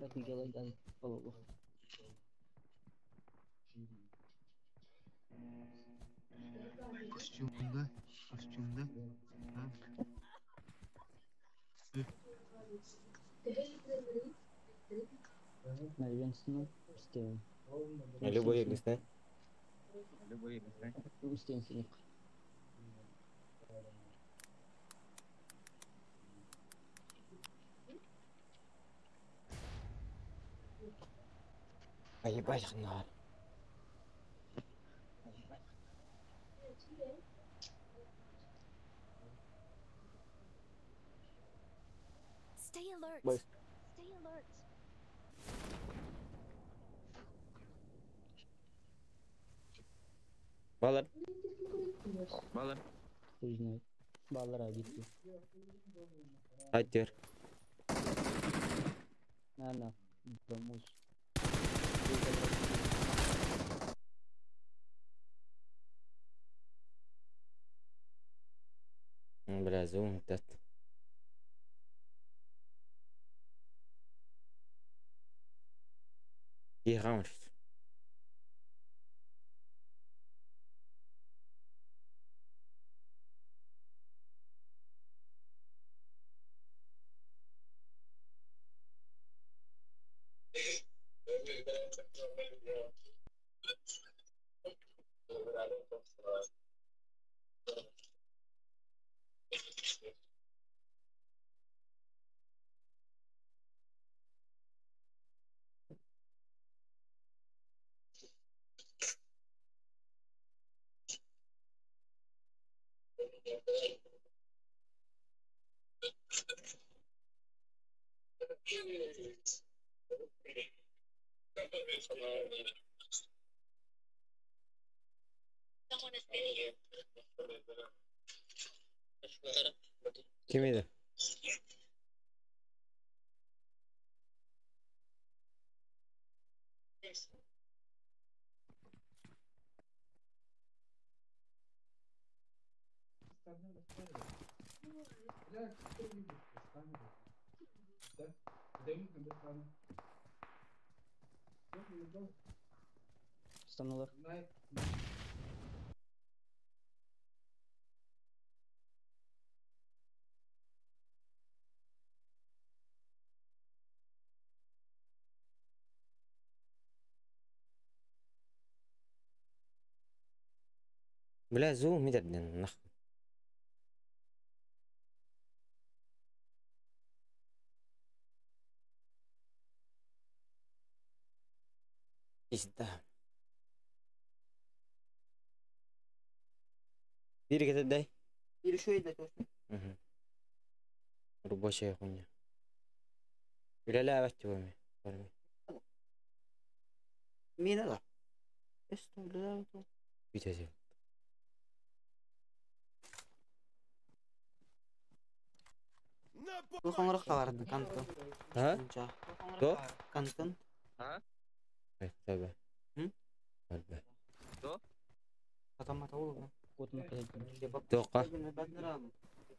I can get like that. Oh, Костюмда, костюмда. А? Наверное, Стивен. Любой не Стивен Синик. А ебать на. Stay alert. Boys. Stay alert. Балар. Хуй знает. Баллара gitti. Айдер. На, на. Домус. Бля, зум этот. И гамш. Ким edi? Станулар. Бля, зум идерден нах. Пизда. Бери это дай. Или еще и точно. Угу. Рабочая хуйня. Үлэлээбэт тибами. Барми. Мина да. Esto, үлэлээбэт. Бүтәсэ. Бу хоңорох таварды контент. А? То? Контент. Таба. М? Барба. Потом это улыбка. Тоqa.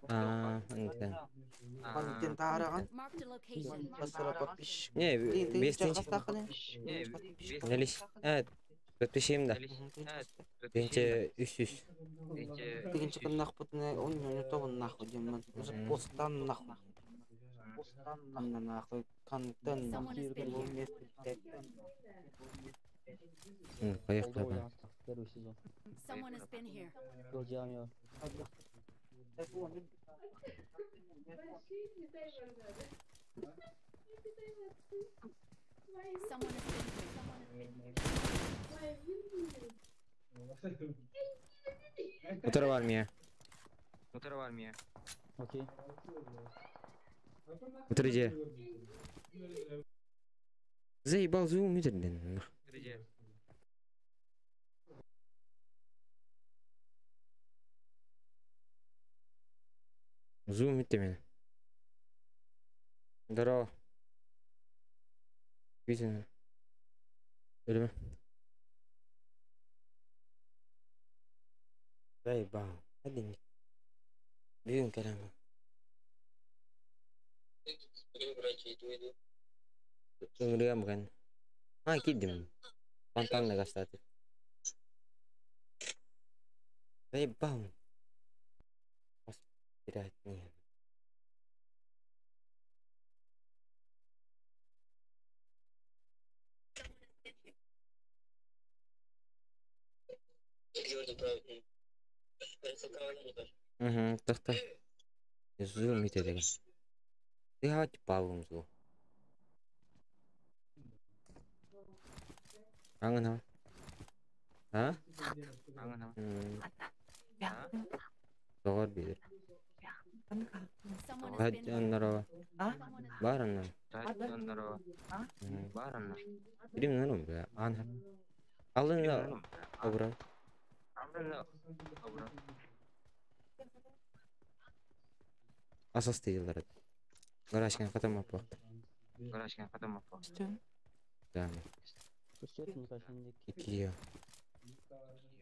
А, антен. Контент таараган. Marked a location. Басыра подписчик. Не, бестинчи. Нелиш. А, подпишем да. Тенче үс үс. Тигинчи нахуй он не то нахуй демон. Уже постан нахуй. Постан на нахуй контент. Someone has been here. Поехали. Oldu Первый сезон. Someone has been here. Yolcağım ya. Someone has been here. Утро в армии. Окей. Утро где? Заебал зум идерден. Зум итте мен. Здорово. Видно. Өлеме. Заебал. Один. Бүгүн кэлэмэ. Ыҥырыам гэн. А, киирдим. Фонтанна кстати. Заебал. Господи, нет. Угу, так-так. Зум итеген. Ты палым зу. Аңына. А? Доҕор биир. Оннорова. Бар онно. Билим норум бля. Ан. Алын обра. Асас тыйылар. Гаражка катам аппак. Да. Икки.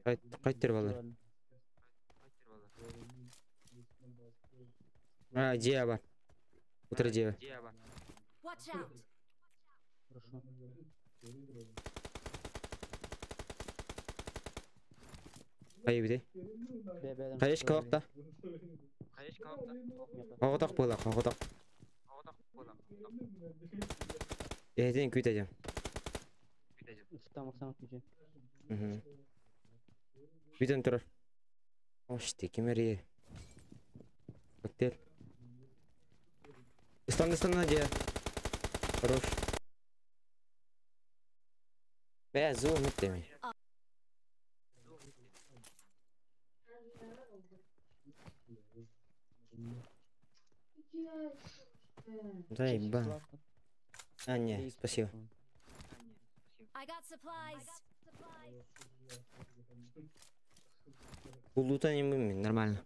Кайт балар. А, дьиэ бар. Утро дьиэ. Watch out! Хорошо. Кайы бите. Кайыш калакта. Оғотақ була, оғотақ. Эһэтин күүтәдем. Там Оксана включи. Мгм. Бүтэн турар. Ошти, кимери. Коктейль. Стан, стан, дьиэ. Хорош. Бә, зуум иттеми. Заебал. А, не, спасибо. I got supplies. Улута не мы, нормально.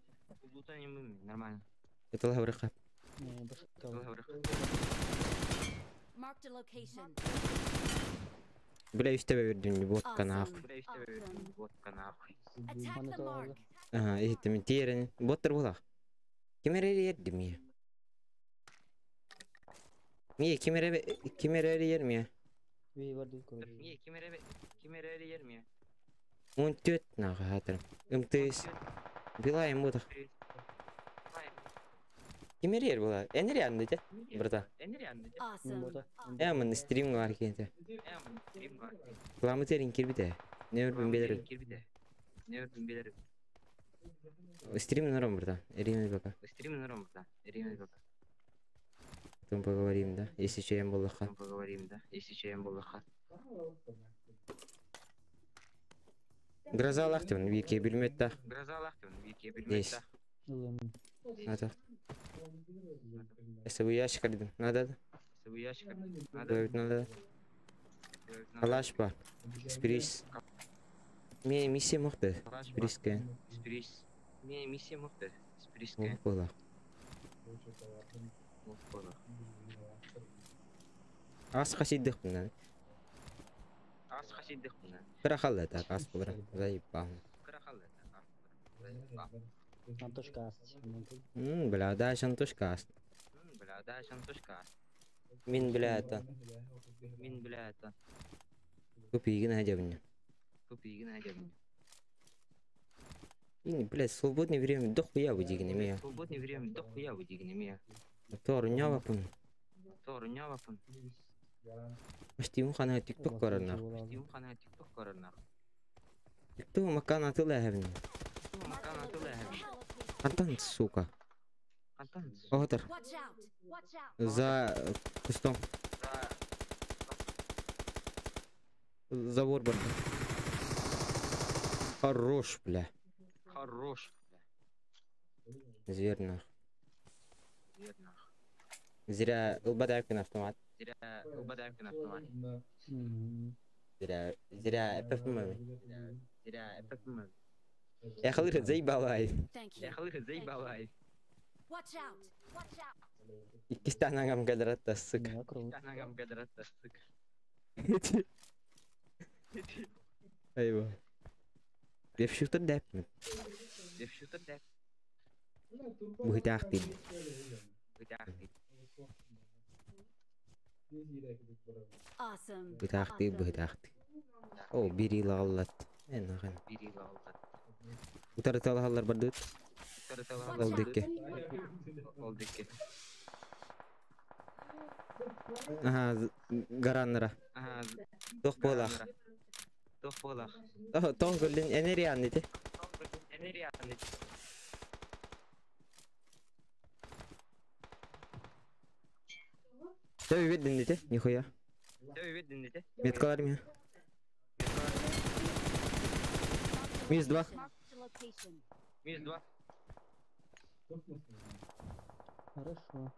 Это лаврыха. Не, башка. Marked a location. Бля, из тебя вердим, водка нахуй. Attack the mark. Ага, это ми терен. Боттер була. Кимерери ердим я. Мие, кимере кимерери ер мие. Ви варду короче. Он тет нахуй хатыр. МТС. Била ему так. Кимерер була. Энери анды те, брата. Awesome. Я мын стрим бар кенте. Кламы терин кирбите. Не өрбүн белер. Стрим норм, брата. Эриме пока. Потом поговорим, да? Если что, я был Гроза лахтын, вики билмет да. Есть. Надо. Если бы ящик один. Надо, да? Добавить надо. Калаш бар. Спирис. Ме миссия мықты. Спириске. Бола. Ас хасиддых мына. Кыра халла так ас булыр. Заебал. Антошка аст. Бля, да, Антошка ас. Мин, бля, это. Купи, на дебне. И, блядь, свободное время дохуя выдигни меня. Тор, нявапын. Аштим хана тикток карана. Тикток макан атыла хәбин. Антон, сука. Оғытыр. Watch out! Watch out! За кустом. Забор бар. Хорош, бля. Зверь нах. Зря ылбадайкин автомат. Зря, зря ПФМ. Я халыр заебалай. Thank you. Watch out! Watch out! Икки нагам кадратта, сука. Не, круто. Айва. Веб-шутер дэп. Быһытаах диир. Awesome. Бытаахтыы быһытаахтыы. О, бири лааллат. Эн ахан. Утарыталаһаллар бардыт. Watch Ол out. дикки. Аха, гараннара. Тох буолах. Тоқ көллүн энериан ити. Төбө беддин ити, нихуя. Меткалар меня. Минус 2. Marked a location. Хорошо.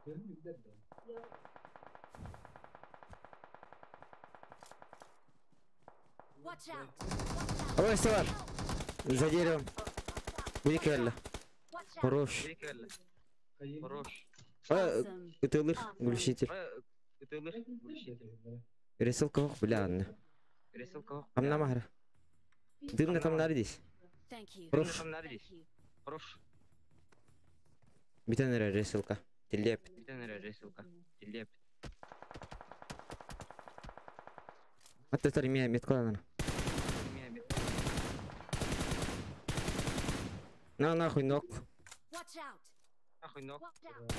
Watch out. Watch out. Ой, савар. За деревом. Будет келли. Watch out. Хорош. Awesome. Ытылыр, глушитель. Рисылка ох, бля, анна. Амна махра. Дымна там наридись. Thank you. Хорош. Thank you. Битен рисылка. Телеп. Аттатар мия меткалана. На нахуй ног. Watch out. Watch out.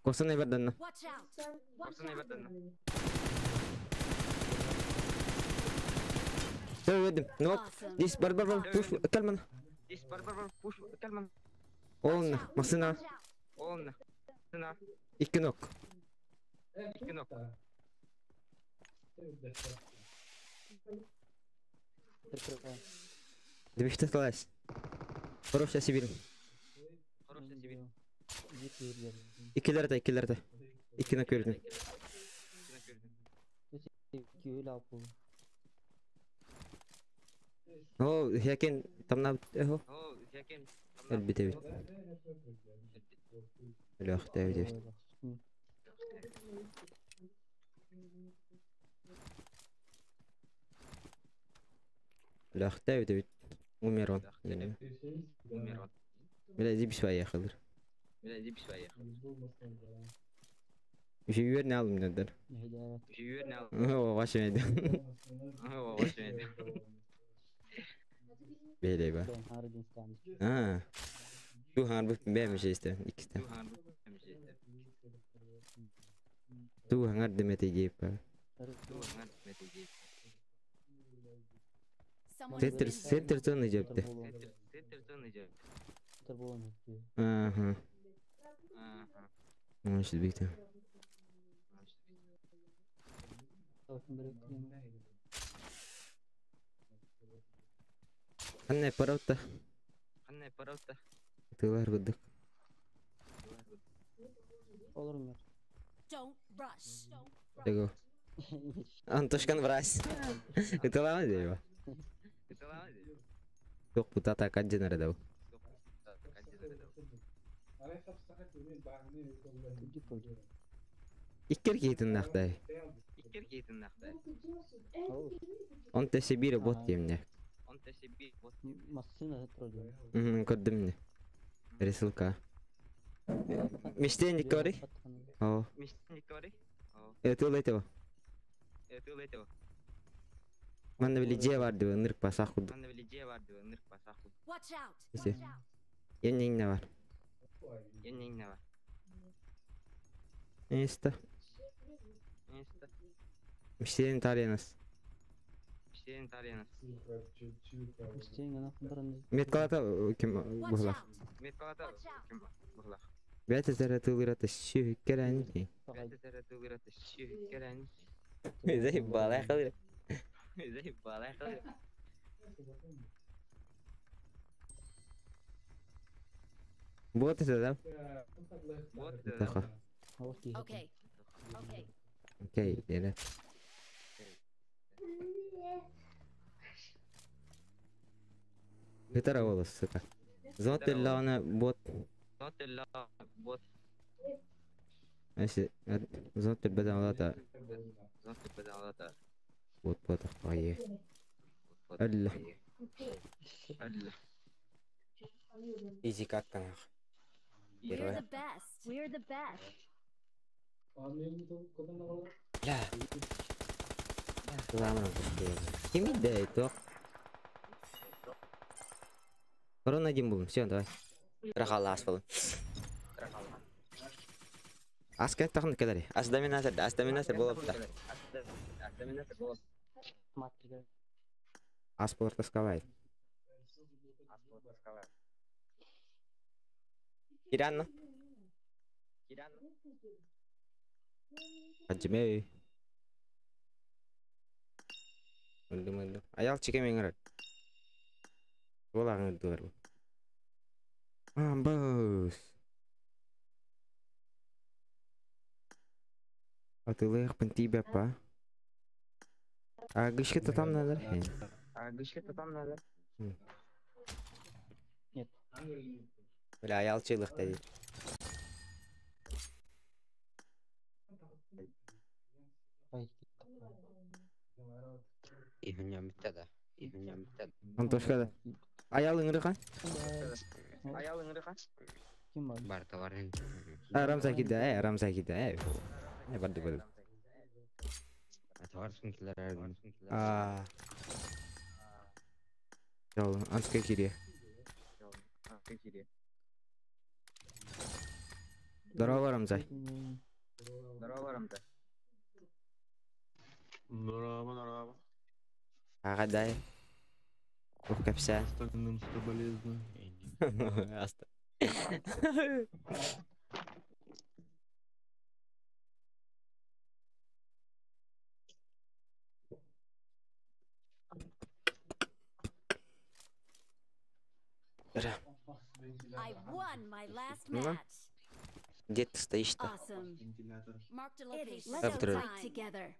Косаны берден. Watch out. Watch out. Төбедим. Ног. Awesome. Дис бар бар бар пуш калман. Олна, машина. Watch out. Икки ног. Прикрываю. Дебихте талас. Хорош я сибирим. Екі Иккилерде, иккилерде. Икки ног көрдүм. Екі өлі алып болды. О, хекен тамна эхо. Элбите бит. Лөх дәү дәү. Лөх дәү дәү. Умер он. Бля, дибис поехал. Еще не алым дедер. О, ваше меди. Белей ба. А. Ту хан бу бәм жесте, иксте. Ту хангар демете жеп. Центр, центр зоны жепти. Ага. Может быть. Анна параута. Тылар гудык. Don't rush. Его. Антошкан врась. Это ладно дерево. Тох путата каджинара дау. Иккер кейтин нахтай. Он те Сибири бот емне. Көрдүм не. Рисылка. Мечтен дикори? О. Это этого. Манна били же бар деп нырк басақ худ. Watch out. Есе. Еннең не бар? Инста. Мечтен таренас. Меткалата ким Watch буһлах. out. Watch out. Бәте зәрә тылырата шү керән. Зәй бала калыр. Вот это да? Таха. Okay. Okay. Окей, дене. Гитара голос, сука. Зотеллана бот. Эси, зотел бедан лата. Бот бот ахпайы. Алла. Изи каттанах. We're the best. We're the best. Бля. Ким да то. Корона один был. Все, давай. Рахала асфал. Аска тахын келери. Ас доминатор, ас доминатор болуп да. Ас болор тасковай. Киранно. Аджимей. Öldüm öldüm. Ayal çekemeyin herhalde. Volan öldüler bu. Ambos. Атылык пентибе па. А гышка то там надо. А гышка то там надо. Нет. Бля, аял чылык dedi. Антошка да. Аял ыңырыхан. Аял ыңырыхан. Ким бар? Бар товарын. Рамза киде, Рамза киде. Не барды барды. Товар сумкалар. А. Жол, анска кире. Здорово, Рамзай. Здорово, Рамзай. Здорово, здорово. Ага, дай. Ух, капся. Остальным соболезную. I won my last Ну? match. Где ты стоишь-то? Awesome. Marked a location. Let's Let's go. fight together.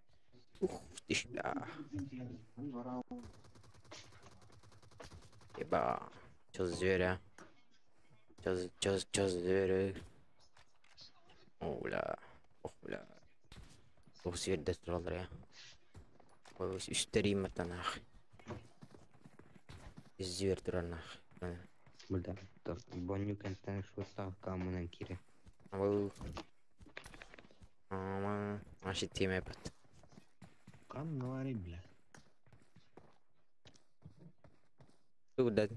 Ух ты ж, бля. Еба. Чё за зверь, а? Чё за зверь? О, бля. Ох, бля. Ох, зверь дестроллер, я. Ой, үстерим это нахуй. Зверь турар нахуй. Бля, боню кентен шута камунан кире. Был. Ама, аши тиме бат. Кан говори, бля. Куда?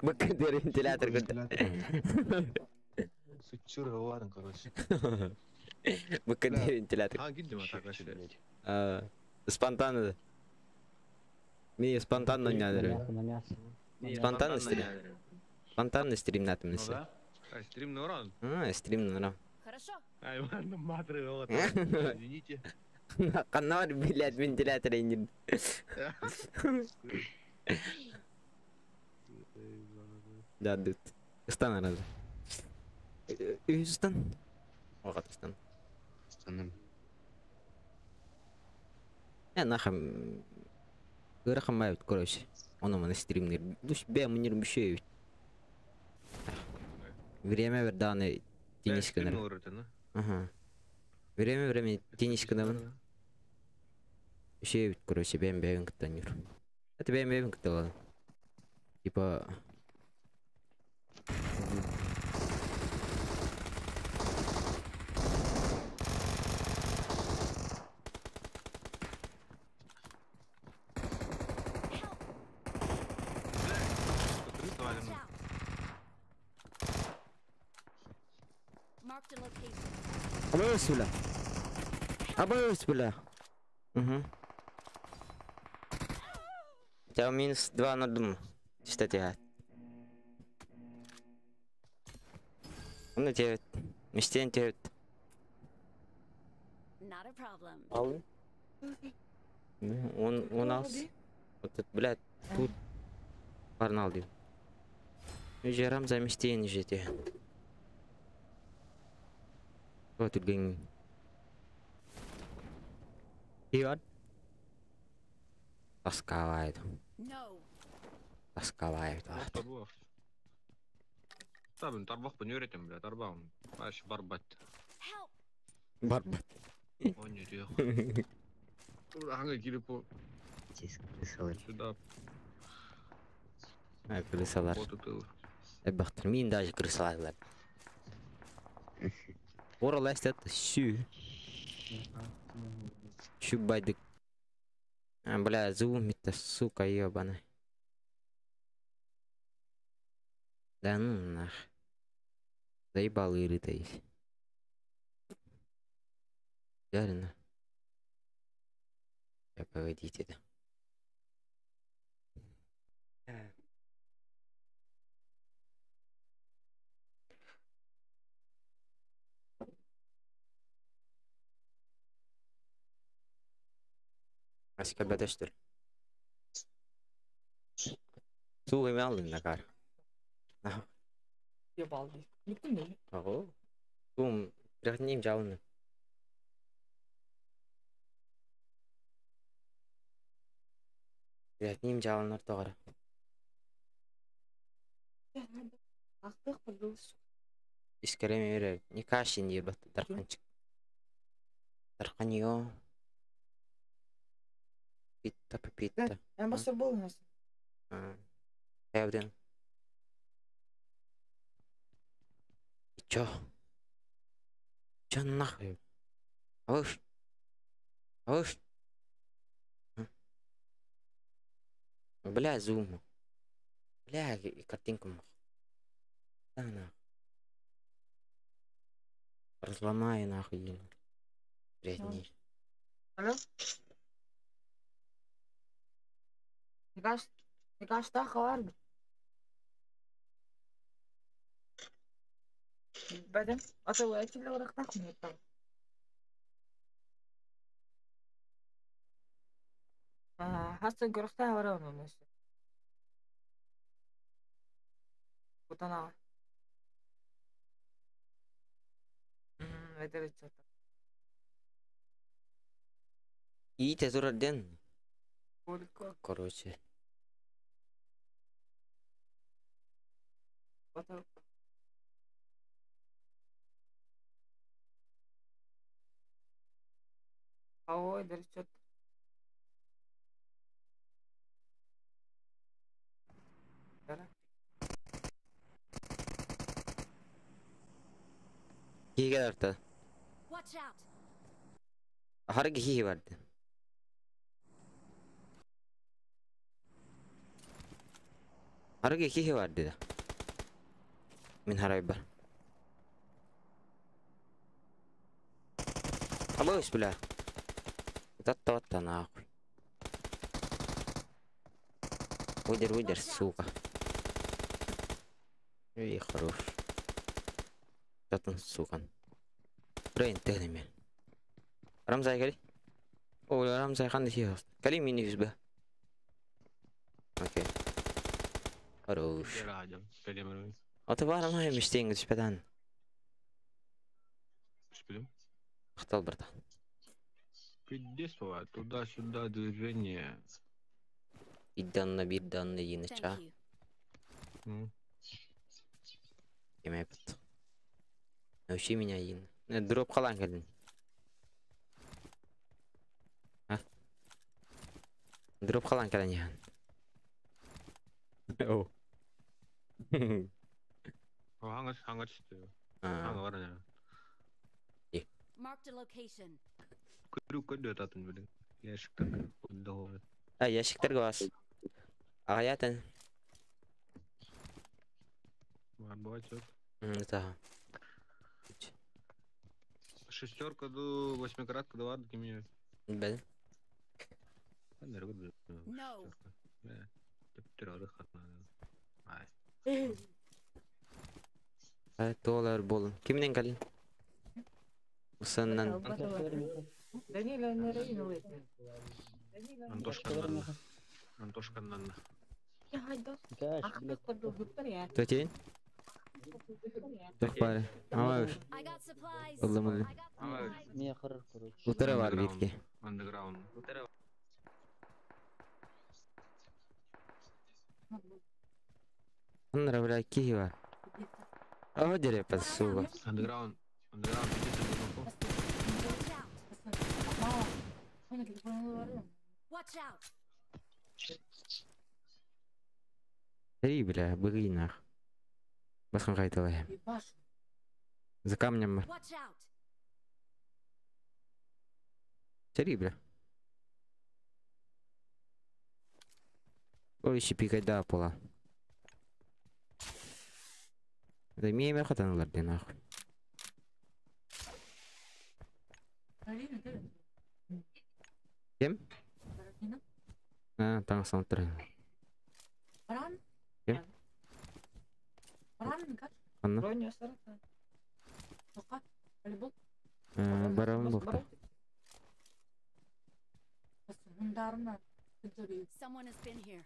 Бакадыр вентилятор куда? Сучура ладно, короче. Бакадыр вентилятор. А, гидем так вообще. Спонтанно. Ми спонтанно не надо. Спонтанно стрим. Спонтанно стрим на этом Ну да? А, стрим на уран. А, стрим на уран. Хорошо. Ай, ладно, матры, вот. Извините. Канар, блядь, вентилятор не. Да, дут. Стан разы. Стан. Ога, стан. Станым. Я нахам. Гырахам короче. Он у меня стримнер. Душ бе мунир мüşей. Время верданы теннис кынар. Ага. Время время теннис кынар. Еще короче бэм бэм кытанюр. Это бэм бэм кытала. Типа. Абыз, бля. Абыз, бля. Угу. У тебя минус 2 на дум. Что делать? Он на 9. Мистен 9. Ал. Он у нас. Вот этот, блядь, тут. Парнал дим. Жерам заместен жете. Вот тут гeng. Иван. Тосковает. Тосковает. Табын тарбах бын бля, тарбах. Аш барбат. Барбат. Он не дел. Ага, кирипо. Сюда. Крысалар. Эбахтар мин даже крысалар. Орал эстет сю. Чу байдык. А, бля, зумит-то, сука, ебаная. Да ну нах. Заебал иры-то есть. Реально. Я погодите, да. Аска бәдәштер. Су эме алдың да кар. Ебалды. Бүттүм да. Ого. Сум, бирок жабыны. Бирок жабынар тогара. Актык бир Искереме берер. Не кашин диye бат дарканчык. Дарканио. Питта пипитта. Мен баса болмас. Эвден. Чё? Чё нахуй? Ауш. Ауш. Бля, зум. Бля, картинку мох. Да нахуй. Разломаю нахуй. Блядь, не. Алло? Никаш тахы бар. Бәдем, ата этиле орактах мен. Хастан көрөхтә бар оны. Кутана. Эдер чата. И тезурарден. Сколько? Короче. Потом. Ау, эдер чата. Хиге дарта. Watch out. Харги хиге барды. Харги хиге барды да. Мин харай бар. Абыш, бля. Татта нахуй. Выдер, выдер, сука. Эй, хорош. Татын, сука. Брейн, тегнеме. Рамзай кали. О, Рамзай қандай хиге. Кали мини бе. Окей. Хорош. Аты бар ма емеш теңіз түспеден. Түспедім. Ақтал бірді. Пиздец бывает, туда-сюда движение. Идданна бирданна йинича. Еме бит. Научи меня йин. Дроп қалан келдің. А? Дроп қалан келін ян. О. Хаңа түсті. Хаңа бар не. Marked a location. Көру көндө татын білің. Ящиктер. А, ящиктерге бас. Ағаятын. Бар бывает. Это. Шестерка до восьмикратка два кеме. Бәл. No. Доллар болын. Кимнен калин? Усаннан. Антошканнан. Антошканнан. Төтен? Жоқ бар. Амаш. Улым улым. Утыра бар битке. Underground. Онра бля кихи бар. Ага дерепа, сука. Underground. Underground. Watch out. Эй, бля, быгый нах. Баскан кайталай. За камнем. Сери, бля. Ой, еще пикай да пола. Да миэмэ хатаналар дии нахуй. Кем? А, таҥас оҥотторо. Кем? Ханна? Барабын буохта.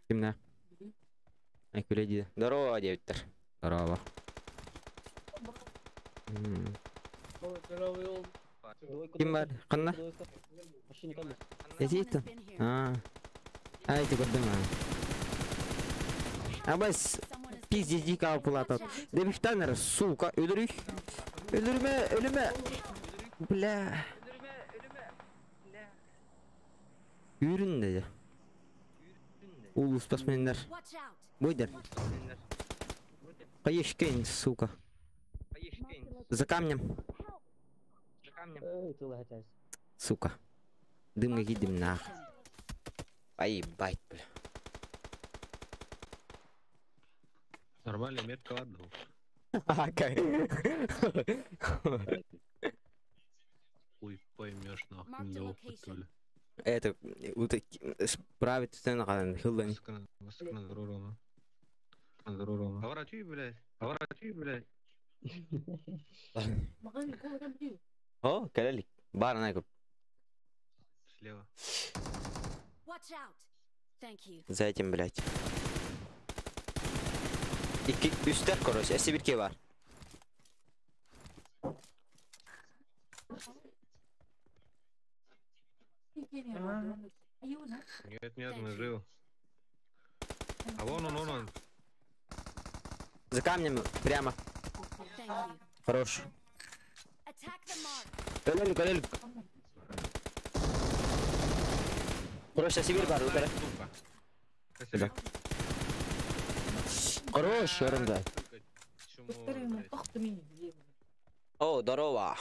Кимнэ? Ай күлэ дии. Здорово диэбиттэр. Здорово. Ким бар? Ханна? Этииттэн. Аа. Ай, ти көрдүм аа. Абас пиздец дико алпылатат. Дебихтанер, сука, өлөрүй. Өлөрмө, өлүмө. Бля. Үрүн dedi. Улус спортсменнер. Бойдер. Поешь сука. За камнем. Сука. Дым видим нах. Ай, бля. Нормально, метка ладно. Хуй поймешь, нахуй, не опыт, Это, справиться на хилдани. Поворачивай, блядь. Поворачивай, блядь. О, кэлэлик. Бар на Слева. За этим, блядь. Икки үстер, короче, эси бир бар. Нет, нет, мы живы. А вон он, вон он. За камнем, прямо. Хорош. Кэлэлик, кэлэлик. Хорош, эси бир бар, утара. Да. Хорош, ерунда. О, здорово.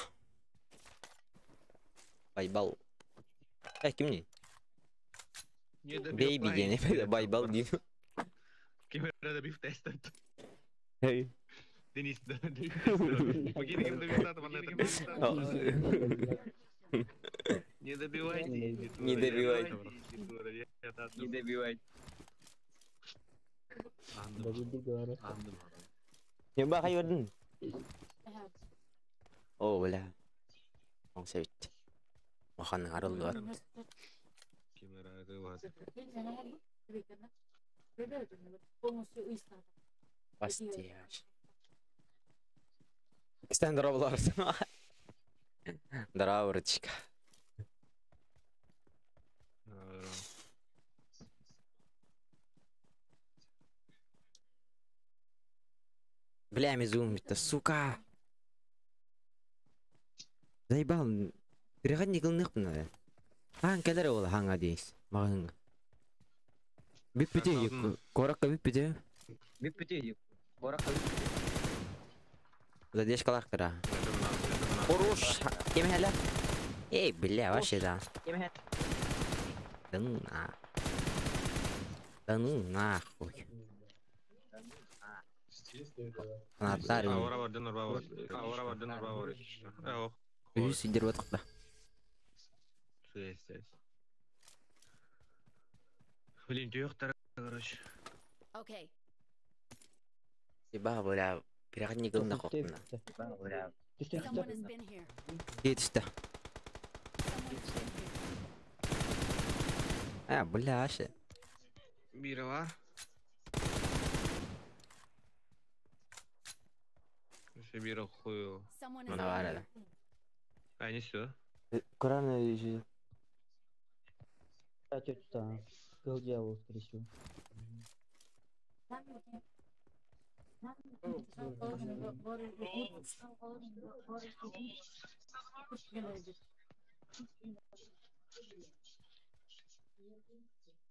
Байбал. Эй, ким не? Бейби диэн, байбал диэн. Ким эрэ биф тестет. Эй. Денис, Не добивайте. Не добивайте. Не добивайте. Не бахайордун. О, бля. Он севит. Махан арыллар. Бастияш. Кстати, здорово, Здорово, братчика. Бля, мизум-то, сука. Заебал. Переходник надо. Хан кэлэр ол ханга дейс. Мағын. Бүппүтэ коракка бүппүтэ. Бүппүтэ коракка бүппүтэ. Задержкалар кыра. Хорош. Кем хәлә? Эй, бля, вообще да. Да ну на. Да ну нахуй. Анаттар. Үс идер батыкта. Блин, түйөктөр, короче. Окей. Сиба, бля, переходник на кухню. Кетишти. А, бля, аше. Бирова. Бира хую. Мына бар эди. А, не все. Коран же. А, тетя, Был дьявол, скорее всего.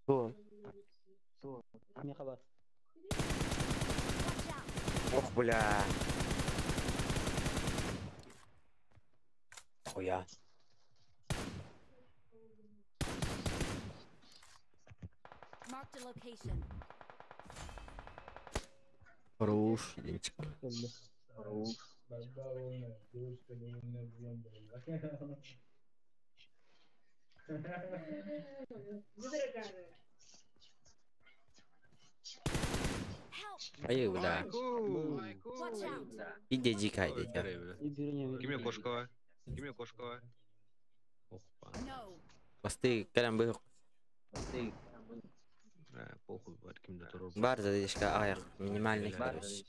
О. Мне хабар. Ох, бля. Хуя. Marked a location. Хорош, Денчик. Help! Айы, бля. Watch out! Иди дикай, дядя. Киме кошкова? Киме кошкова? No! Басты кэлэн быһык. Э, похуй, бар кимде турur. Бар задержка аяк. Минимальный, короче.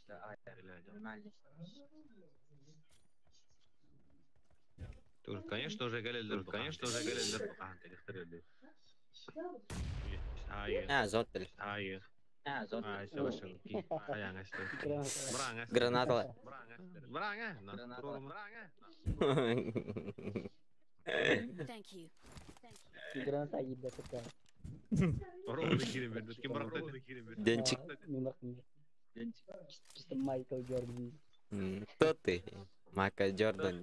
Конечно уже галелдер, конечно уже галелдер. А, зоттел. Hayır. Ay, savaş Ayağın açtı. Bırak Граната. Bırak Thank you. Граната ебать такая. Денчик. Чисто Майкл Джордан. Кто ты? Майкл Джордан.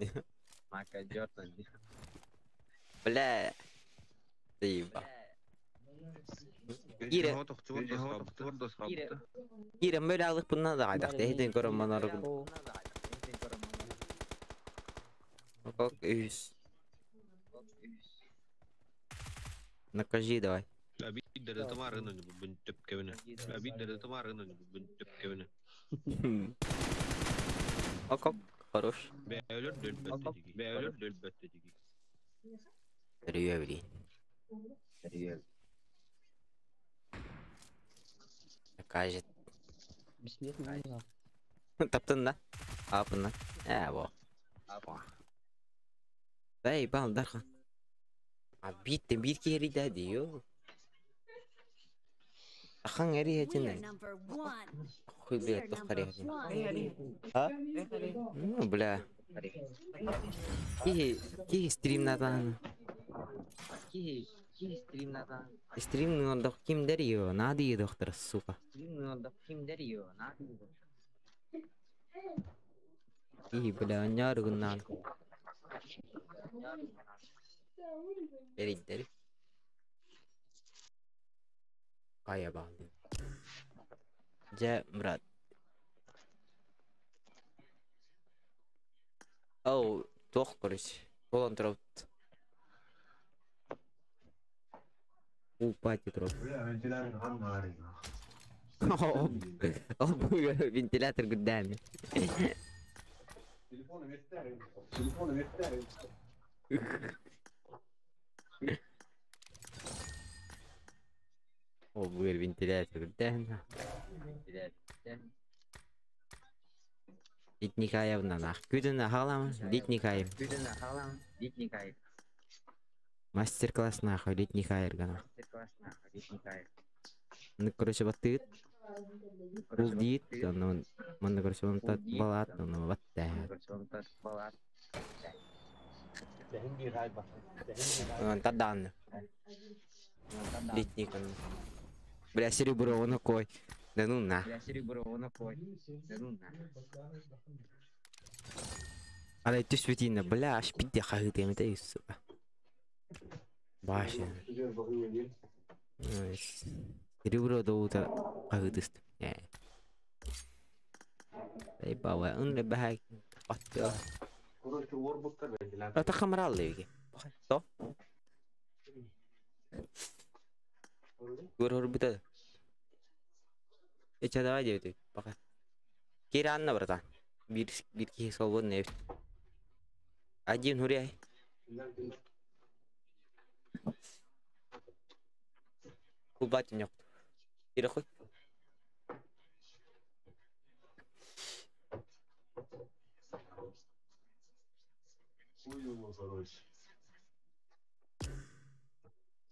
Бля. Заеба. Кире. Кире, böyle aldık bundan da aydak. Ehden koruman arı. Ок, üс. Накажи давай. Ок, ок, хорош. Привет, блин. Накажет. Бессмертный не знал. Таптın да? Апын Э, во. Дай, бал, дархан. А бит бир кери да диyor. Ахан эри We are хэтин. number one. Хуй We блядь, are тохари number хэтин. one. А? Ну, бля. Кихи, кихи стрим натан. Стрим нордох ким дерио, нади доктор, сука. Кихи, бля, няругнан. Дери, дери. Кая бал. Жа, брат. Оу, тох, короче. Болон троп. Упати троп. Вентилятор قدامي. О, вентилятор قدامنا. Литникаевна нах. Күдін халам, Литникаев. Мастер-класс нахуй, Литникаев гана. Ну, короче, вот ты. Бул дейт, онон манна короче, он тат балат, онон вот да. Он тадан. Литник он. Бля, серебро, он такой. Да ну на. Ала түспүтине, бля, аш битте хагы демете, сука. Баша. Серебро доута хагытыст. Эй, баба, ын бахай. Атты. Ата камералды еге. То? Гөр хор бутады. Эча давай деп пока. Кира анна, братан. Бир бир кихи свободный. Один гуляй. Кубатин yok. Кира хуй.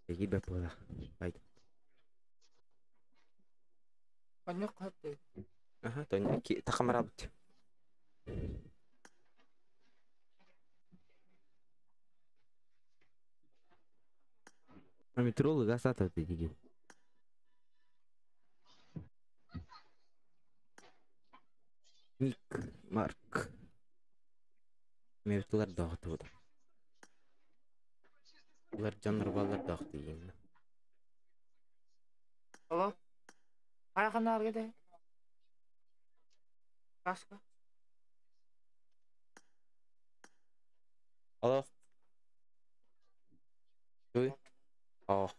Егибе пола. Байт. Оннук хөттü. Аха, тоня ки тахамарабыт. Метролы гасата деген. Ник Марк. Мертылар даҕатыбыт. Улар дьоннор баллар даҕаты иин. Алло. Айханаарга де. Каска. Алло. Туй. Ох.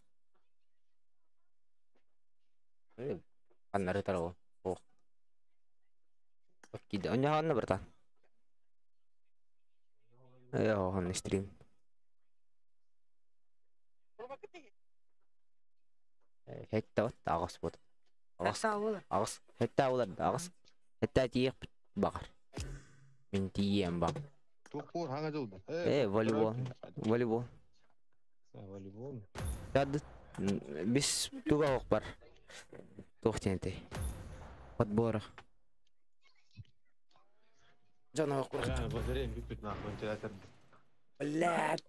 Аннары тарау. Ох. Киде. Оня ханна братан. Э, стрим. Хетта ағас бот. Ағас. Ағас. Хетта олар ағас. Хетта тиек бағар. Мен тием баг. Тупор хаңа жыл. Э, волейбол. Волейбол. Волейбол. Яды бис туга ок бар. Тохтенте. Подбора. Жана ок бар. Батарея бүппүт нахуй вентилятор. Блядь.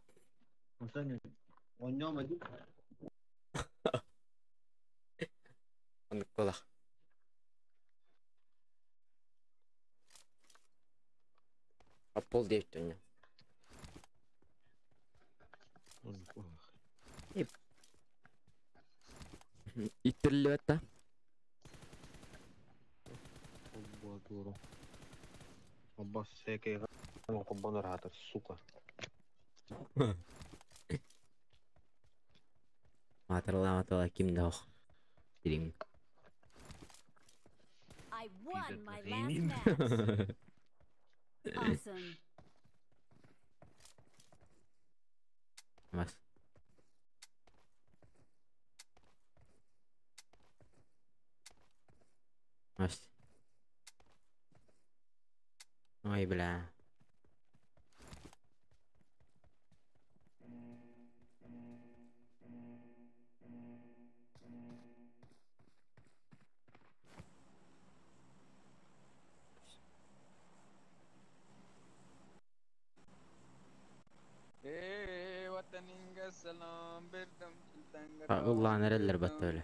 Кола. А 8:30 у него. Иттерлебетта. Сука. Матырла матырла ким да ох. Дирим. I won my last match. Awesome. Mas. Mas. Ой, бля. Allah nereler battı öyle.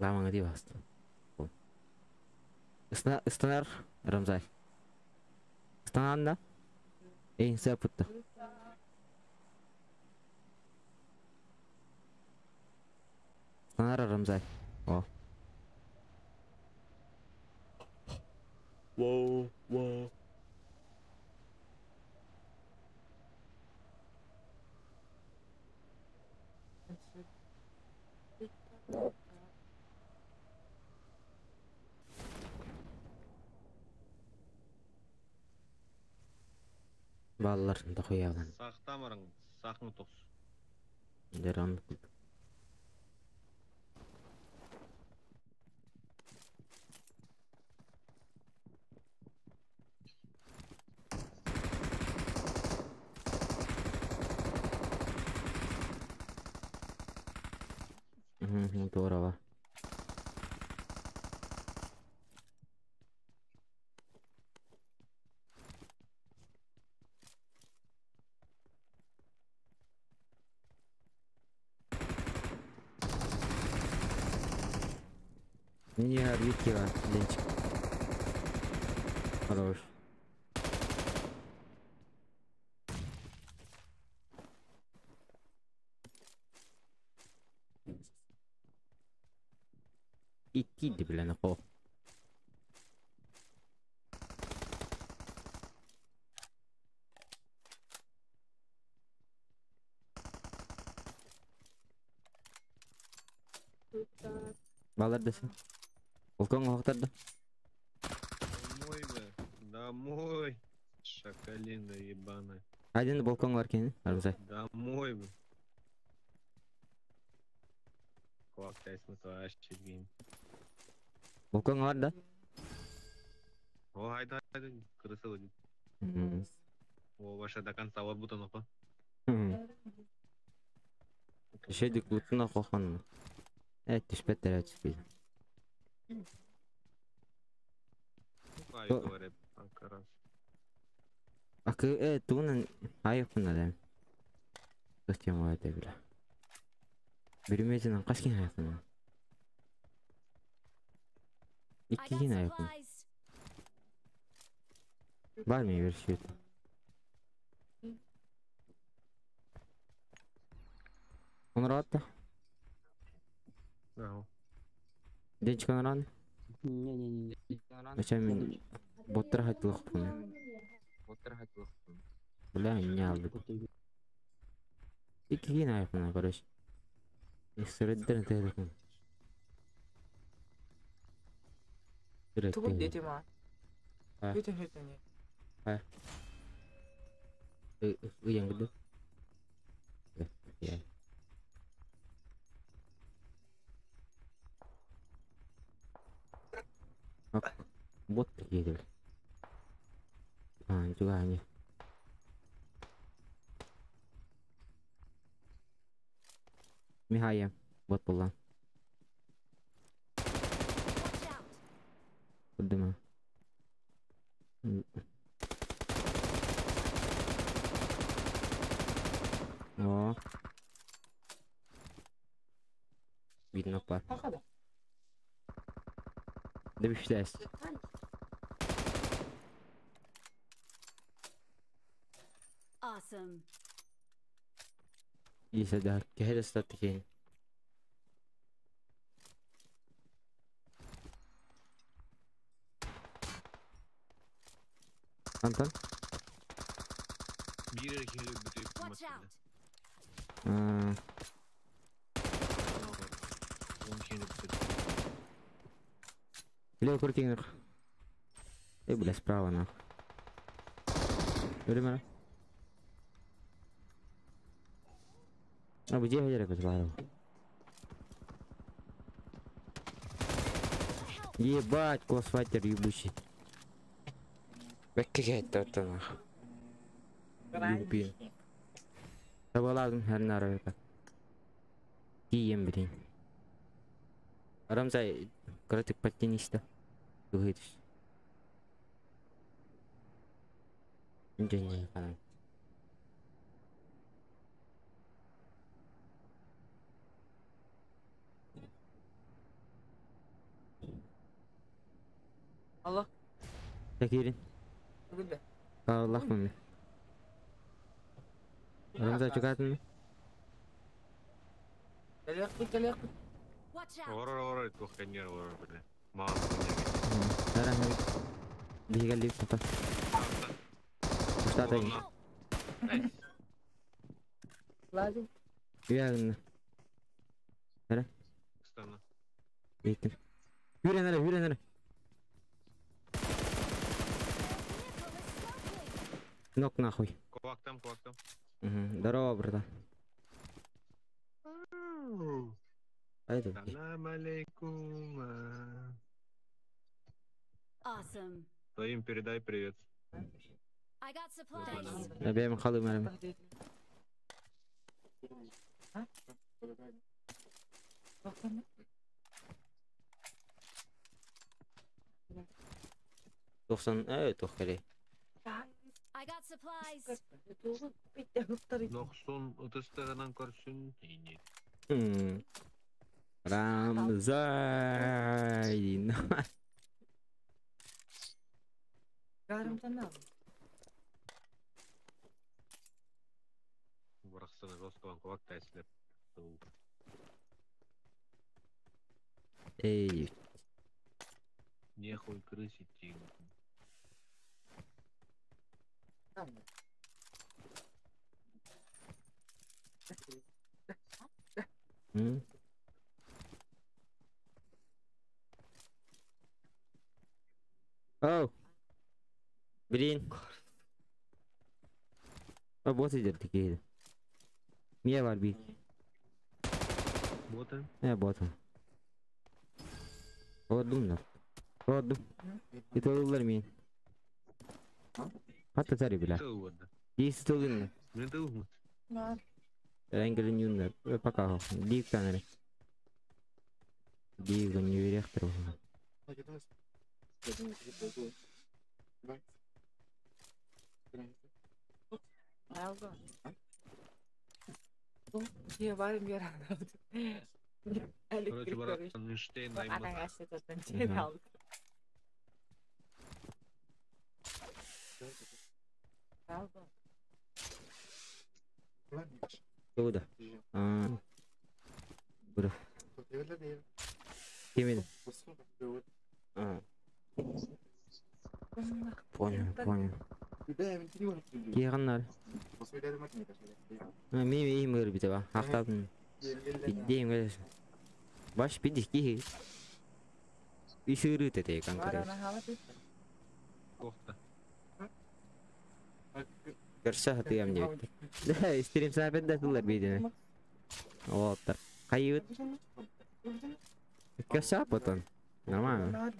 Lamana diye bastı. Isına, ıstanar Ramzay. Istanan da. Ey sapıttı. Istanar Ramzay. O. Wow, wow. Баллар дохуялан. Сақтамырың, сақны тоқс. Деран. Здорово. Не Вики, Ленчик. Хорош. Идти, бля, на пол. Балар десен. Волкон оқтарды. Домой, бля. Домой. Шакалина ебаная. Один балкон бар екен, Арбузай. Домой, бля. Квак, гейм. Балкон бар да? О, хайда, хайда, крыса ловит. О, ваша до конца орбута нахуй. Шедик лутuna қоқан. Э, түспеттер түспейді. Ай, говорят, Анкара. Акы, э, туунан айықпын адам. Достем это бля. Бүрүмезинен кашкин айықпын. I got Иккигин айықпын. supplies. Var mı bir şey? Onu rahat da. Ага. Денчик onu Не-не-не. Зачем боттар хотел хуй. Бля, не алды. İki yine ayakına короче. Сырыддыр тедикин. Тугун дети ма. А. Бүтүн бүтүн. Ыян гыды. Я. Бот такие. А, нифига они. Михая, бот была. Watch out! Подымаю. О. Видно пар. Хахада. Да бифтес. Awesome. Если да, кehre такие. Антон? Bir kere бүтүп Watch out! А, Он kere бүтүп. Левый крутинг. Эй, бля, справа нахуй. Öyle А где я разговаривал? Ебать, классфайтер ебучий. Бәккә это нахуй. Юби. Табаладым һәр нарыга. Кием блин. Рамзай, короче, подтянись-то. Выйдешь. Не, не, Allah. Tekirin. Бүгүн Allah mı? Ramzay çıkartın mı? Келек келек. Watch out! Орор орор тухканер орор бля. Маа. Nereden geldik? Bir geldi tuta. Usta atayım. Lazım. Yürü Nere? Кстана. Gittim. Yürü nere? Yürü nere? Vehicle is smoking! Нок нахуй. Кулактам, кулактам. Угу. Здорово, братан. Айда. Салам алейкум. Awesome. Своим передай привет. I got supplies. Ya benim kalım benim. Baksana. 90 evet o kere. I got supplies. Нохсун ытыстыгынан көрсүн. Ини. Ramzay. Гарымдан ал. Барахсаны жесткого кулак тайслеп. Эй, Нехуй крысить. М? Оу. Блин. А бот идет такие. Мне var bir. Боты. Ne botum. Ordum da. Ordum. Италылар мен. Hatta tari bile. Тыл Дейсі тылын. Мен тыл. Рәңгілін юндар. Пока. Дейік таныры. Дейік универяқтыр. Алга. Не барым бер Короче, барат Эйнштейн Атаң аймак. ашты Мгм. алды. Куда? А. Куда? Кимин? А. Понял, понял. Киһаннар. Ми ми мыр бите ба. Ахтабын. Биддем гел. Баш бидди ки. Исыры тете конкретно. Көрсө хатыям диэбит. Да, стрим саапет да тыллар бидине. Оттар. Кайыт. Көрсө потом. Нормально.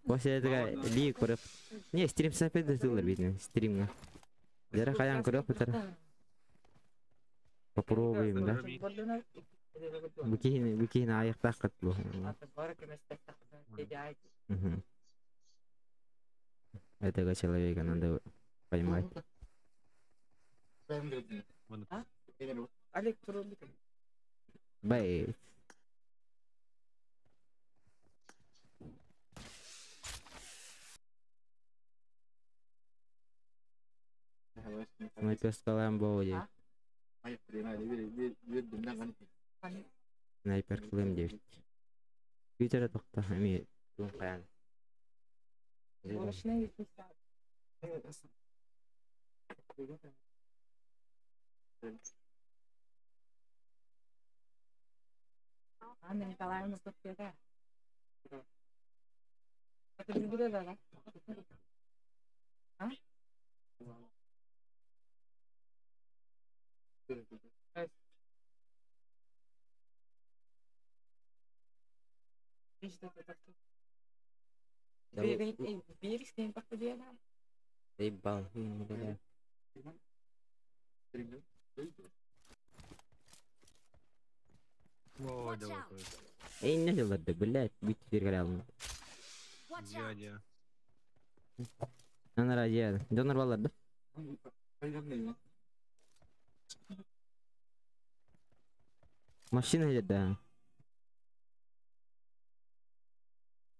После этого ли көрөп. Не, стрим саапет да тыллар бидине стримга. Дера каян көрөп бутар. Попробуем, да? Букин, букин аяктак бу. Угу. Этого человека надо поймать. Бэй. Снайперская ламба. Снайпер кылым 9. Питер тохта эми туң каян. Анна Николаевна Софья. Это не будет, да? А? Эй, не делать, блядь, бить теперь реально. Она ради, донор баллар, да? Машина идет, да.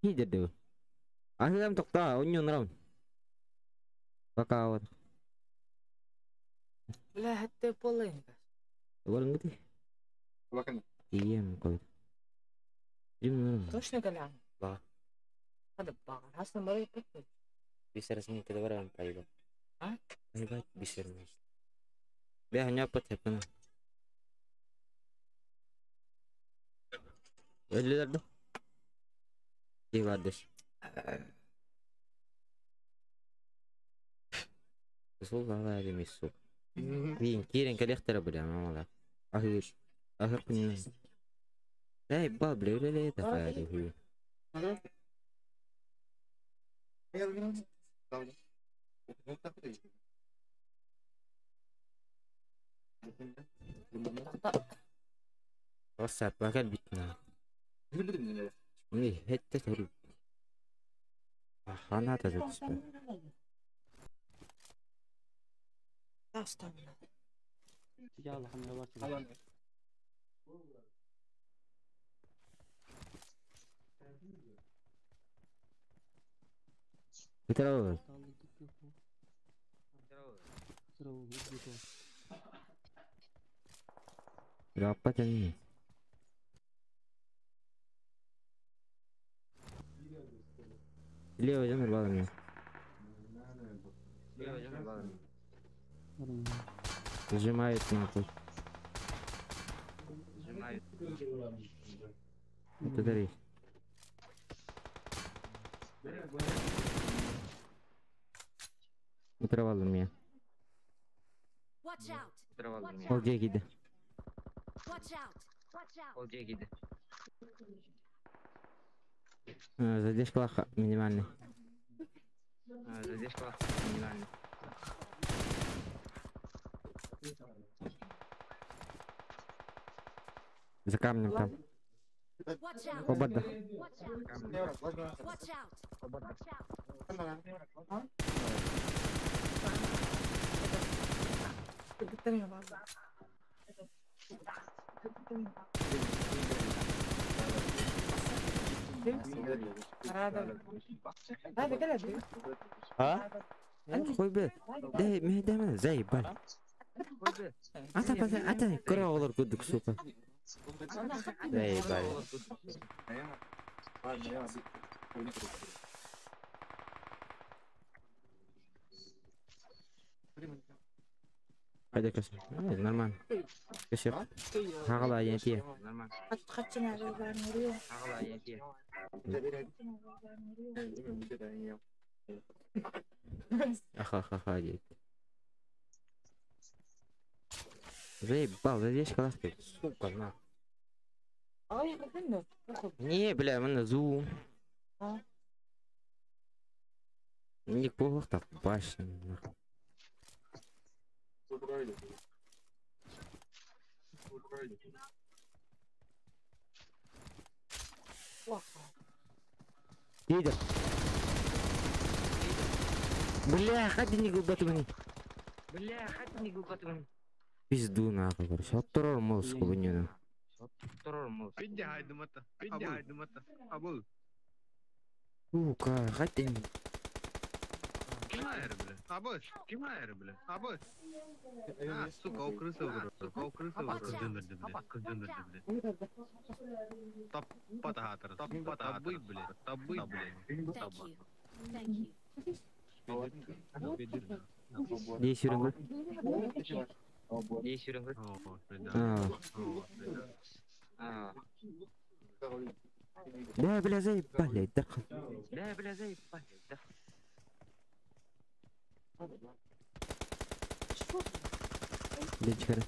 Идет, да. А там только, он не нрав. Пока вот. Бля, это полынка. Полынка ты? Iya, kau. Точно Колян? Да. Надо бар. Хасна морей пытать. Bisa resmi kita barang paling. А? Hebat bisa resmi. Biar hanya apa siapa? Lihat dong. Iya, Сука, هذه السوق. مين كيرن كان يخترب ولا ما والله. أخير أخير كنا. لا بابلي ولا لا تفادي هو. وصل بقى بيتنا. إيه حتة تهرب. أنا تزوج. Betul. Berapa nih? Leo jangan berbalangnya. Зажимает нахуй. Вот это рейс. Утровал он меня. Ол жегиді. Задержка лаха минимальный. Задержка лаха минимальный. За камнем там. Оба да. ها؟ Хуй бе. Дэ, мэ дэ заебали. Ата ата ата кыра оҕолор курдук, сука. Заебали. Хайда көс. Нормально. Көсөк. Хаҕала ятия. Аха-ха-ха диэт. Заебал, здесь класс, сука, на. Не, бля, мы на зум. Не плохо так, башня, нахуй. Лидер. Бля, ходи не глубоко. Бля, ходи не глубоко. Пизду нахуй, короче. Отторор мозг хуйню. Сука, ходи. Абы, ким бля? Абы. А, сука, ол крыса вырос. Сука, ол крыса вырос. Бля. Бля. Таппатахатыр, таппатабы, бля. Табы, бля. Thank you. Thank you. Здесь юрынгы. Здесь юрынгы. А. Да, бля, заебали, да. Да, бля, заебали, да. Дечкара.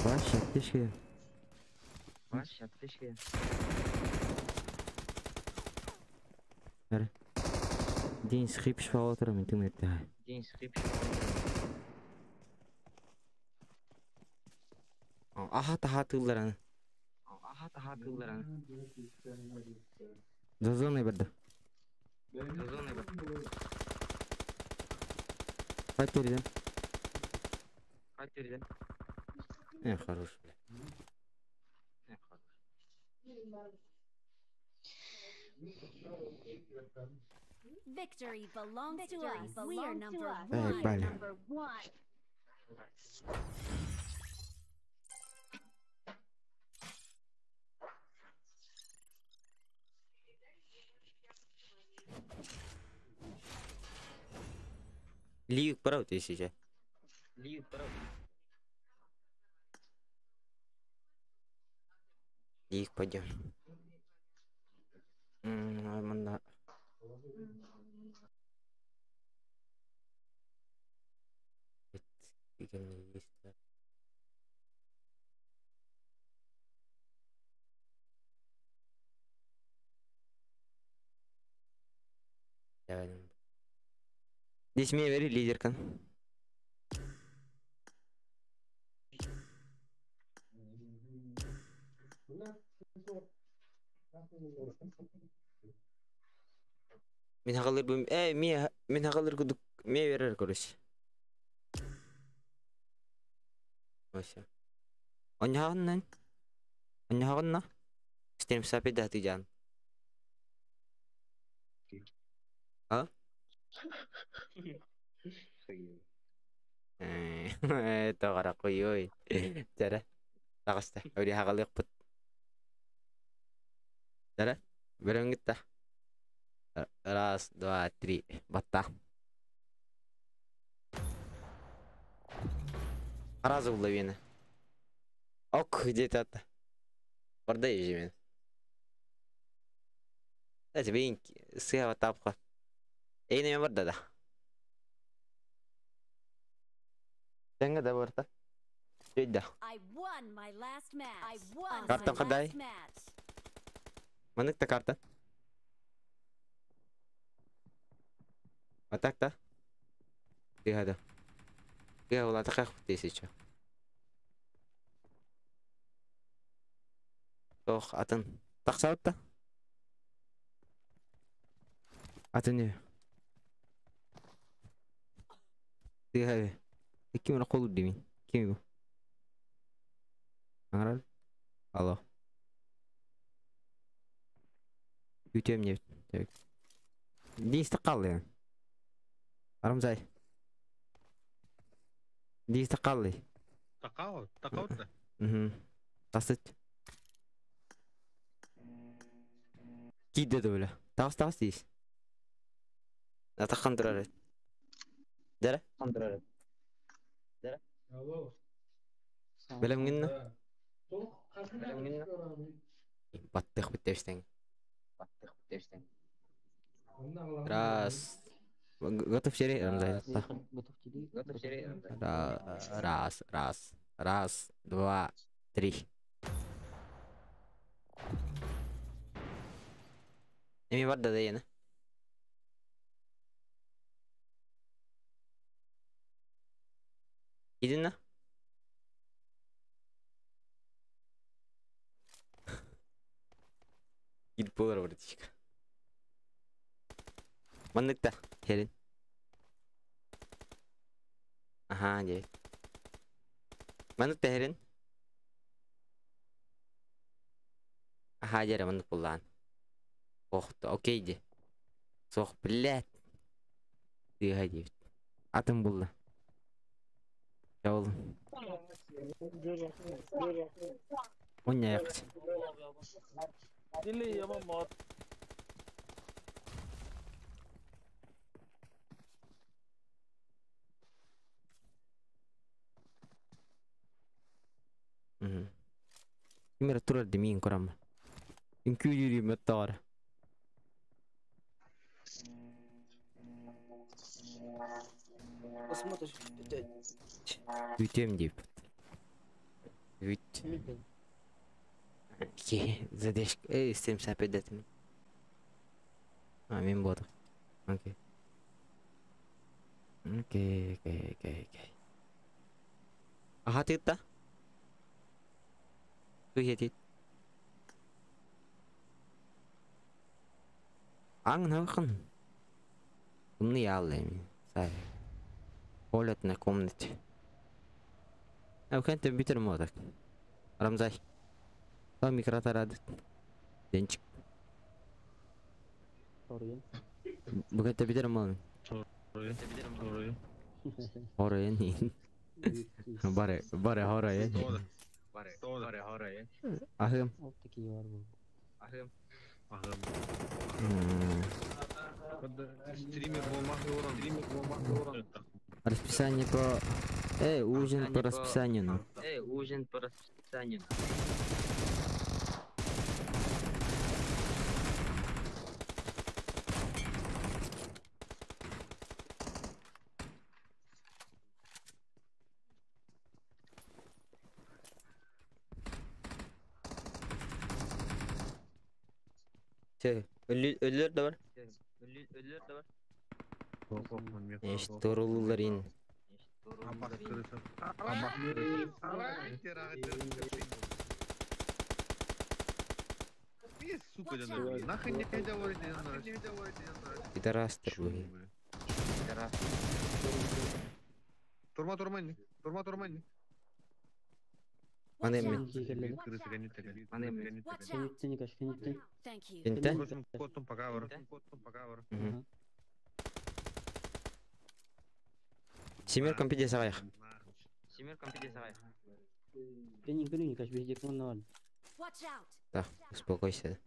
Вася, аптечка. Вася, аптечка. День схип швалотером интернет. День схип швалотером. Аха таха тыллараны. Аха таха тыллараны. За зоной барды. За зоной барды. Потерян. Потерян. Хорош, бля. Хорош. Victory belongs to us. We are number one. Number one. Лив правда сейчас. Лив правда. Их пойдем. Нормально. Здесь мне вери лидерка. Мен хагалыр бу мен хагалыр кудук ме берер короче. Ося. Оньхагыннан. Оньхагынна. Стрим сапи да ты жан. А? Тоҕара куйуй. Тара. Таҕыста. Өри хагалык пут. Тара. Бөрөңгүтта. Раз, два, три. Батта. Разу лавина. Ок, где-то это. Бардай же мен. Дайте бейн сыға тапқа. Эйнеме барда да. Теңге да барда. Жойда. Картам қадай? Маныкта карта. А так-то? Ты Я была такая тысяча. Ох, атын. Тақсауытта? Атын не? Ты Ким ora колу димин? Ким бу? Аңарар? Алло. Үтөм не? Дисті қалды. Арамзай. Дисті қалды. Тақау, тақау-то. Угу. Тасыт. Киді да бля. Тағыс тағыс дейсіз. Атаққан тұрар еді. Дәрі? Білім гінні? Баттық біттештен. Раз. Готов серий, Рамзай. Готов тебе? Раз, раз, раз, два, три. Эми бар да дегені. Gidin la. Gidip болар братишка. Манныкта, херин. Аха, дебет. Манныкта херин. Аха, дері маннык боллаан. Ох, окей де. Соқ, блядь. Тыға дебет. Атым булла. Жауылым. Он аяқ. Кимера турар демейін көрам. Үнкүү жүрім өттағары. Посмотришь. Үтем деп. Үт. Ке, задержка. Эй, стрим сапедетім. А, мен болдық. Окей. Окей, окей, окей, окей. Аха, тыгытта. Туй тит. Аң нахын. Умный ялы мен. Сай. Полет на комнате. А кенте битер модак. Рамзай. Там микротарады. Денчик. Sorry. Бүгін битер модак. Орой. Хорой не. Баре, баре хорой. Баре, хорой. Ахым. Вот такие var bu. Ахым. Стример болмақ оран. Стример болмақ оран. Расписание по... Ужин по расписанию, ну. Ужин по расписанию. Все, өлілер да бар. Өлілер да бар. Еш, торулулар ин. Абас крыса. Абас крыса. Сука, нахуй не говорите, Пидорастер вы. Турма, турма, турма, турма. Аны мен. Thank you. Кенте? Котом поговор. Мгм. Семер компиде сағайық. Семер компиде сағайық. Watch out. Так, успокойся.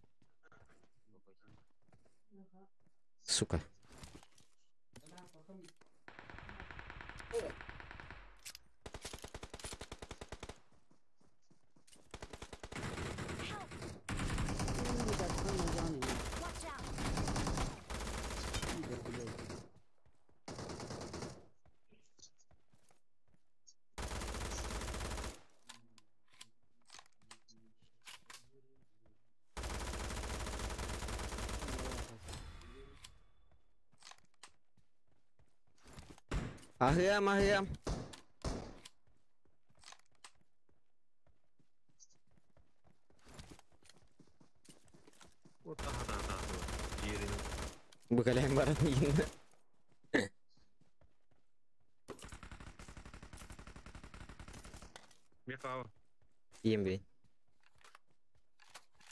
Сука. Watch out. Ахыам, ахыам. Вот ага, да, да. Букалайм баран егін. Тиийэн билин.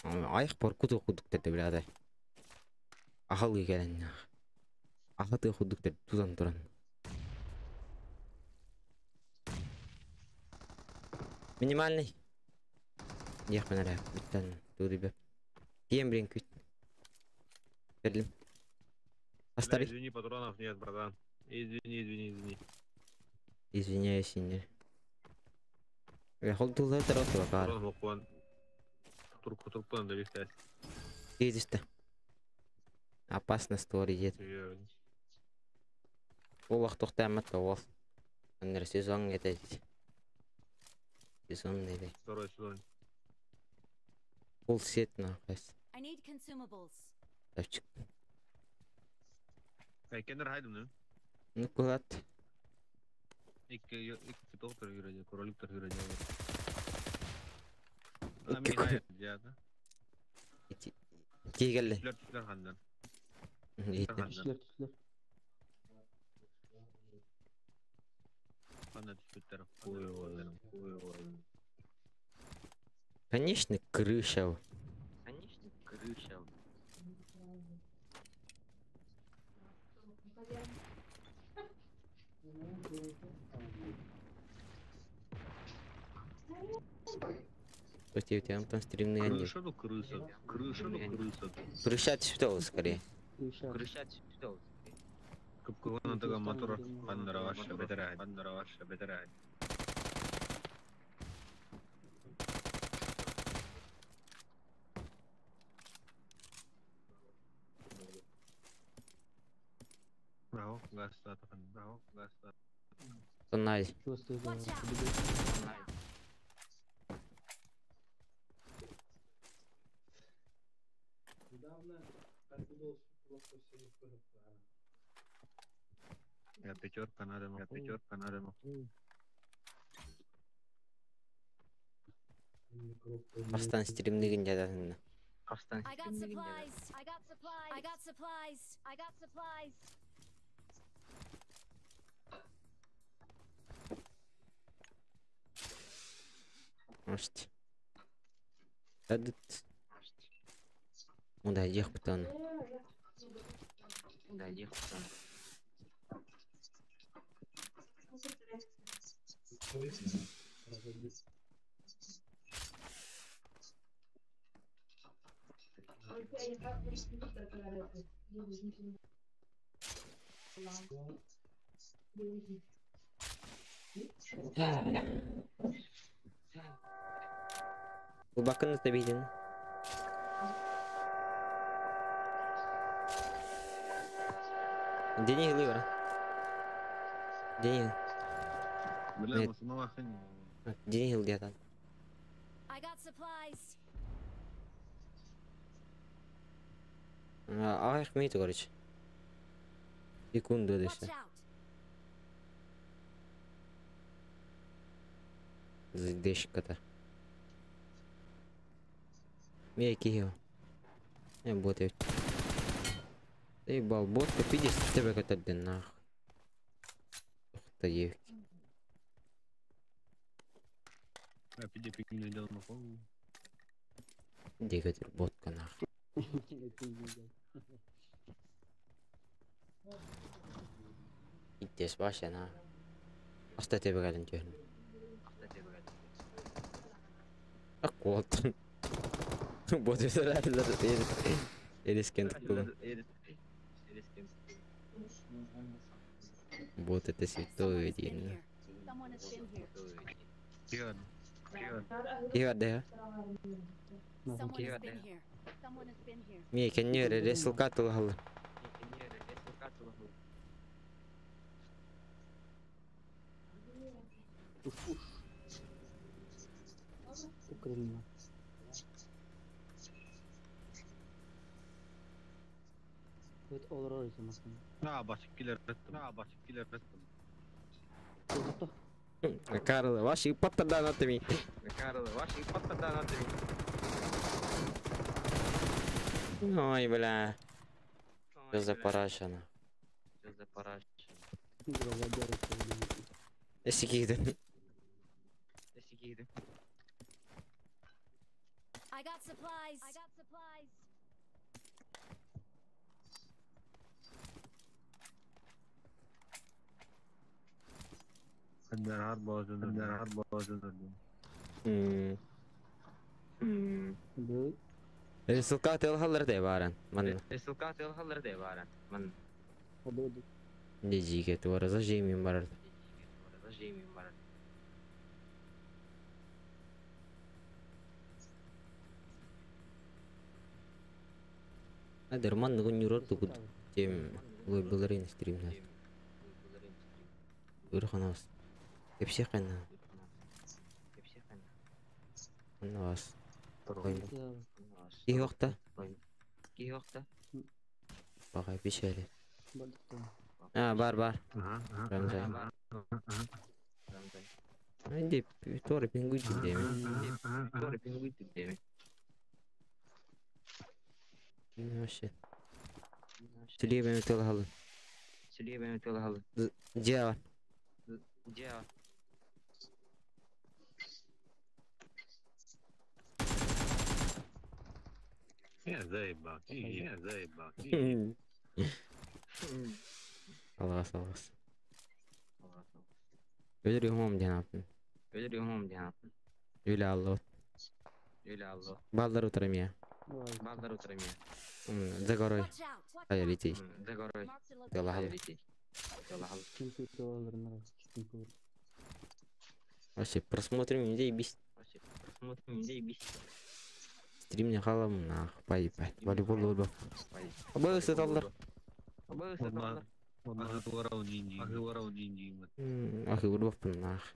Айах поркут курдуктар да билээтэй. Ахалыы кэлэннээх. Ахатыы курдуктар тутан туран. Минимальный. Диэхпин эрэ бүттэн тугу Тиийэн билин күт. Берлин. Бля, извини, патронов нет, братан. Извини, извини, извини. Извиняюсь, синер. Я холдулар тарот бакар. Патрон букван. Турку туркуан да бихтәс. Едиште. Опасно стори ед. Олақ тоқтамат ол. Аннер сезон это. Сезон или. Второй сезон. Пол сет нахуй. I need consumables. Тапчик. Эй, кендер хайдым, ну? Ну кулат. Икки икки доктор yürüyecek, кроликтер yürüyecek. Икки Тигелли. Түшлер түшлер хандан. Иттем. Түшлер түшлер. Хандан түшпүттер. Ой, ой, ой, ой. Конечно, крыша. Конечно, крыша. Слушайте, у тебя там стримные они. Крыша, ну крыса. Крыша, ну крыса. Крыша түштө скорее. Крыша. Крыша түштө. Кыпкылана тага мотор ханнара ваша бетерә, ханнара ваша бетерә. Браво, газ статахан, браво, газ статахан. Тоннай. Чувствую, да, Watch out. победил. Я пятерка надо, я пятерка надо. Астан стримныгын жадатын. Астан I got supplies. I got supplies. I got supplies. I got supplies. Может. Дадут. Ну да, ехать потом. Да, ехать потом. Bakın da bildin. Дени Ливера. Дени. Бля, Нет. мусульман хын. Дени Хил I got supplies. Ах, мейті, короче. Секунду Watch дешті. out. Дешката. Мей кихил. Я бот я. Ты бал ботка пидешь тебе катать нахуй. Ух ты, девки. Я пиди пикни делал нахуй. Дегатер ботка нахуй. Иттес баша на. Аста тебе галин тюрн. Аккуотун. Бот Эрискен тугун. Вот это Someone святое has been дерьмо. here. Someone has been here. Киан. Киан. Игаде. Someone has been here. Someone has been here. Ми кеннер ресылка тулхал. Украина. Evet, olur öyle masın. На, басып килер реттим. На, басып килер реттим. Tuttu. Карл, ваши паттарда натами. Карл, ваши паттарда натами. Ой, бля. Что за параша, на? Что за параша? Гроза Эсикигден. Эсикигден. supplies. I got supplies. Ссылка тылхаллар де баран. Манна. Не жиге туара зажимим барар. Адер манны күн юрор тугут тем лой быларын стримна. Үрханас. Кепсе кайна. Аннас. Ки вакта? Багай пишели. А, бар бар. Рамзай. Инди тори пингуй деме. Вообще. Силебен тылхалы. Дьявол. Я заебал, я заебал. Алғас, алғас. Өлөр юмом диэн Үлэ алло. Балдар утарым я. За горой. Watch out. Хайа летей. Marked a Ялахал. location. Вообще просмотрим не заебись. Стрим не халам нах, поебать. Волейбол лолбо. Абы сыталлар. Ахы урбаппын нах.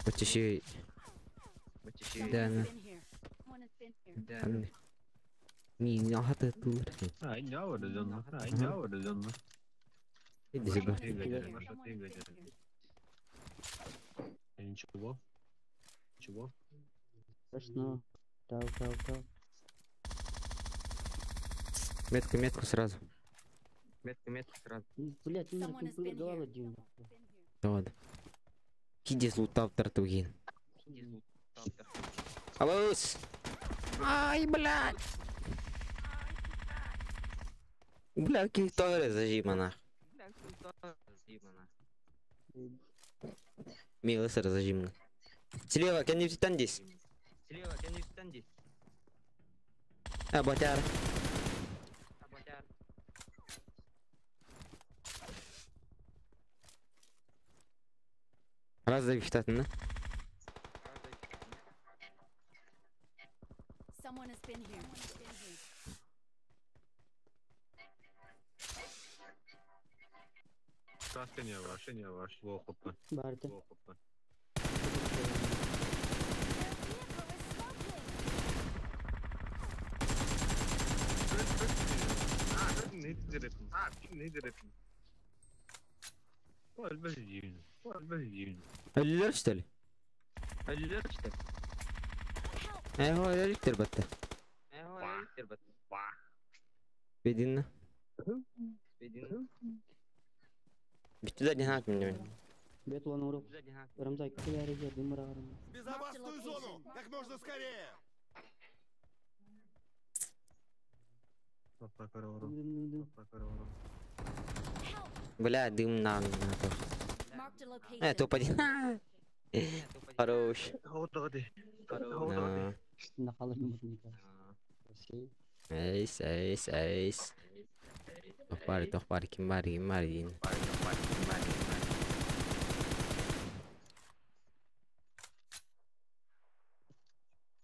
Очеши. Someone Да, has на. been here. Someone has been here. Ан. Ми ахата тулар. Иди сюда. Someone has been here. Someone has been here. Ничего. Чего? Страшно. Тау, тау, тау. Метку, метку сразу. Блять, Someone has been here. один. Давай. Кидес лутап тартугин. Алло. Ай, блядь. Бля, какие зажима нах. Милый сыр зажимно. Слева, кем не здесь. А, батяр. Раз да? Someone has been here. Someone has been here. Краска не ваш, не ваш. Лохопа. Барта. Лохопа. Their vehicle is smoking. Ölüler что ли? Э, هو ölüktür battı. Бединна. Bitti de ne yapayım ben? Бет улан урок. Рамзай, куда резерв, дымра, В безопасную зону! Как можно скорее! Бля, дым на на то. Marked a location. Э, топ-1. Хорош. Эйс, эйс, эйс. Тохпар, тохпар, ким бар, ким бар, ким.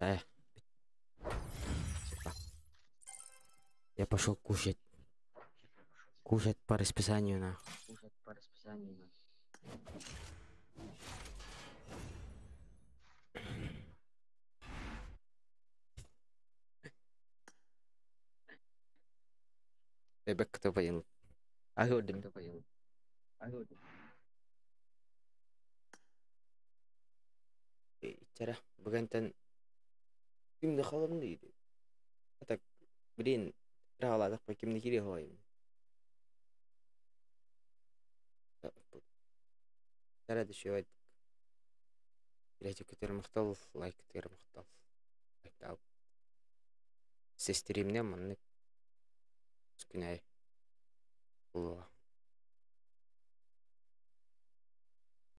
Э. Я пошел кушать. Кушать по расписанию, нахуй. Бэк топ-1. А көрдүм. Чара, бүгінтен кимди халым дейді. Так, блин, рагаладык па кимди кире халайм. Чара дөшөйт. Билече көтөр мактал, лайк көтөр мактал. Лайк алып. Стримнэ маннык күн аайы.